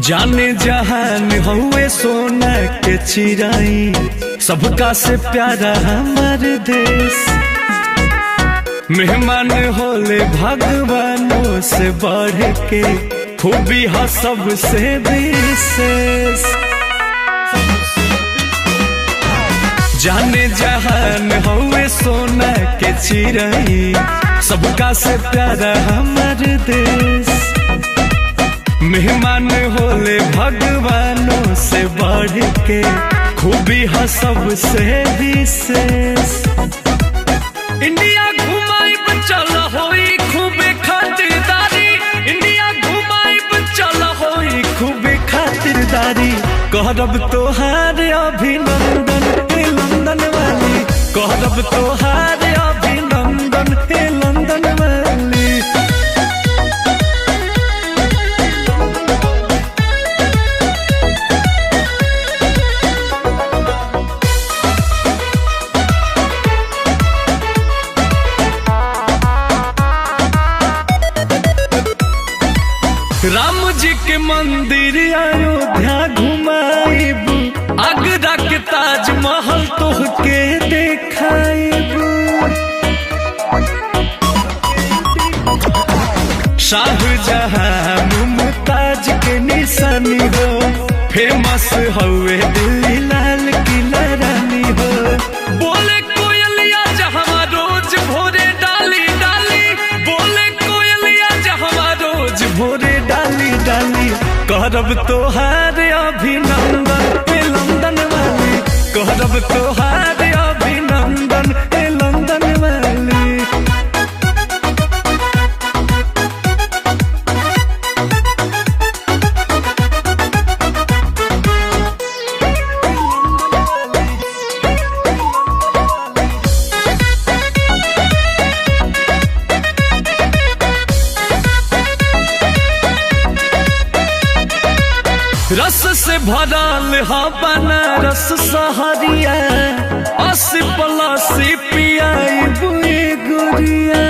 जाने जहान हुए सोना के चिराई, सबका से प्यारा हमार देश। मेहमान होले भगवानों से बढ़ के, खूबी है सबसे विशेष। जाने जहान हुए सोना के चिराई, सबका से प्यारा हमार देश। मेहमान होले भगवानों से बढ़ के, खूबी है सबसे विशेष। इंडिया घुमाइब चल होई खूबे खातिरदारी, इंडिया घुमाइब चल होई खूबे खातिरदारी। करब तोहार अभिनंदन हे लंदन वाली, करब तोहार अभिनंदन हे लंदन वाली। राम जी के मंदिर अयोध्या घुमाइब, आगरा के ताजमहल तोहके देखाइब। शाहजहां मुमताज के निशानी हो, फेमस हवे दिल्ली लाल किला रानी हो। बोले कोयलिया जहाँ रोज भोरे डाली डाली, बोले कोयलिया जहाँ रोज भोरे डाली डाली। करब तोहार अभिनंदन हे लंदन वाली, करब तोहार अभिनंदन हे लंदन वाली। रस से भरल हा बनारस सहरिया, अस्सी पलासी पियाई बुए गुड़िया।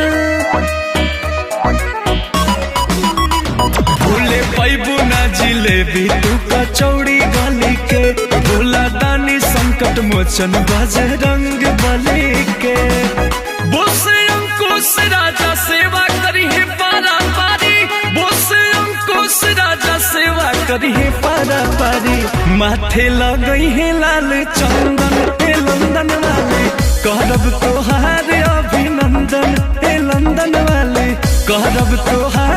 भूले पैबू ना जिलेबी तू कचौड़ी गली के, भोला दानी संकट मोचन बजरंग बली के। बोस अंकुश राजा सेवा करी है पारा पारी, बोस अंकुश राजा सेवा करी है पारा पारी। माथे लगई है लाल चंदन हे लंदन वाले, करब तोहार अभिनंदन हे लंदन वाले, करब तोहार।